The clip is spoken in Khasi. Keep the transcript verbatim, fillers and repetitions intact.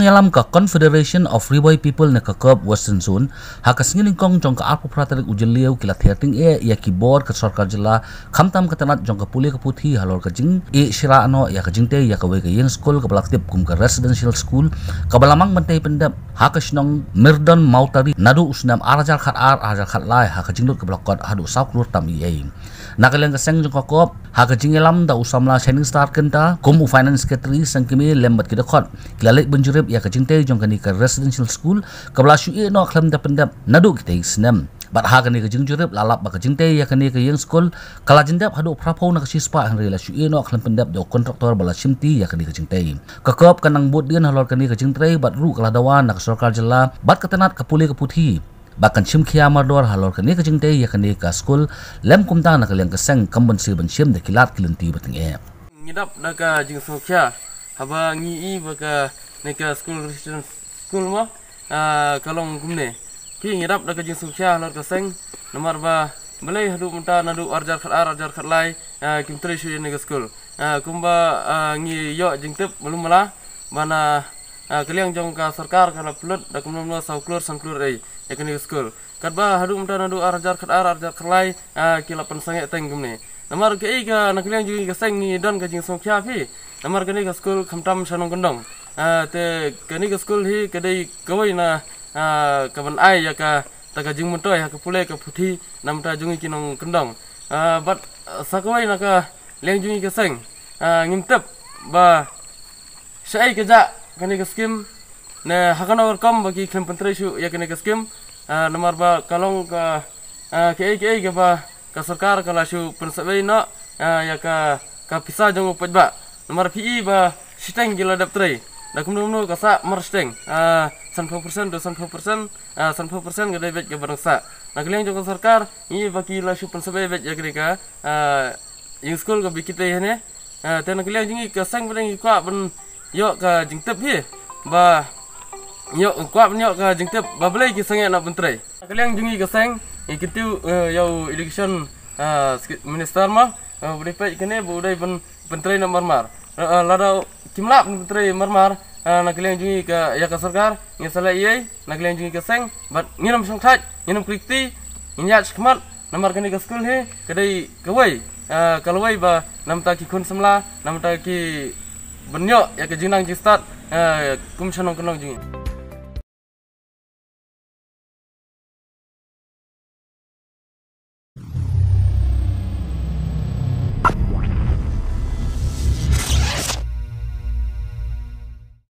Ïalam ka Confederation of Ri Bhoi People ne ka KORB Western Zone, ha ka sngi nyngkong jong ka arphew phra tarik u Jylliew ki la thiar tyngeh ïa ki bor ka sorkar jylla, khamtam ka tnat jong ka pule ka puthi halor ka jingïashira noh ïa ka jingtei ïa kawei ka ïing skul kaba la tip kum ka residential school, kaba la mang ban tei pyndep ha ka shnong Myrdon Mawtari naduh u snem ar hajar khatar ar hajar khatlai ha ka jinglut kaba la kot haduh saw klur tam eiei. Na ka liang ka seng jong ka KORB, ha ka jingïalam da u samla Shining Star Kynta kum u Finance Secretary, seng kmie lem bad ki dkhot ki la leit ban jurip ïa ka jingtei jong kane ka residential school kaba la shu ïeh noh khlem da pyndep naduh kitei ki snem. Bad ha kane ka jingjurip la lap ba ka jingtei ïa kane ka ïing skul ka la jyndep haduh phraphew na ka shispah hynrei la shu ïeh noh khlem pyndep da u kontraktor ba la shimti ïa kane ka jingtei. Ka KORB ka nang bud dien halor kane ka jingtrei bad ruh ka la dawa na ka sorkar jylla bad ka tnat ka pule ka puthi ba kan shim khia mardor halor kane ka jingtei ïa kane ka skul, lem kumta na ka liang ka seng kam banse ban shim da ki lad ki lynti ba tyngeh. Ngi dap da ka jingsngewkhia haba ngi i ba kane ka skul residential school ma, ah, ka long kumne. Phi, ngi dap da ka jingsngewkhia halor ka seng namar ba balei haduh mynta naduh ar hajar khatar ar hajar khatlai, ah, kim trei shuh ïa kane ka skul. Ah, kumba, ah, ngi ïoh jingtip malu mala ba na, ah, ka liang jong ka sorkar ka la pynlut da kumno kumno saw klur san klur ei ïa kane ka skul. Katba haduh mynta naduh ar hajar khatar ar hajar khatlai, ah, ki la pynsangeh teng kumne. Namar kaei ka na ka liang jong ngi ka seng ngi don ka jingsngewkhia phi. Namar kane ka skul khamtam sha nongkyndong. Ah, te kane ka skul hi ka dei kawei na, ah, ka ban ai ïa kata ka jingmyntoi ha ka pule ka puthi na bynta jong ngi ki nongkyndong. Ah, bad, ah, sa kawei na ka liang jong ngi ka seng, ah, ngim tip ba shaei ka jah kane ka skim ne ha kano ka rukom ba ki khlem pyntrei shuh ïa kane ka skim, ah, namar ba ka long ka, ah, kaei kaei kaba ka sorkar ka la shu pynsawei noh, ah, ïa ka, ka pisa jong u paidbah. Namar phi i ba shiteng ki la dep trei da kumno kumno ka sah mar shiteng, ah, sanphew percent to sanphew percent, ah, sanphew percent ka dei beit kaba dang sah. Na ka liang jong ka sorkar ngi i ba ki la shu pynsawei beit ïa kane ka, ah, ïing skul kaba ki tei hangne. Ah, te na ka liang jong ngi ka seng ba dang ngi kwah ban ïoh ka jingtip hi ba ïoh, kwah ban ïoh ka jingtip ba balei ki sangeh noh ban trei. Na ka liang jong ngi ka seng ngi kyntiew, eh, ïa u education, ah, sek-, minister ma, eh, ba dei peit kane ba u dei ban pyntrei noh marmar. Eh, eh, lada kim lah ban pyntrei marmar, eh, na ka liang jong ngi ka, ïa ka sorkar ngi sa leh eiei na ka liang jong ngi ka seng bad ngin ym shongthait, ngin ym kri kti, ngin ïaid shakhmat. Namar kane ka skul hi ka dei kawei, ah, ka lawei ba na bynta ki khun samla, na bynta ki ban ïoh ïa ka jingnang jingstad, ah, kum sha nongkyndong jong ngi.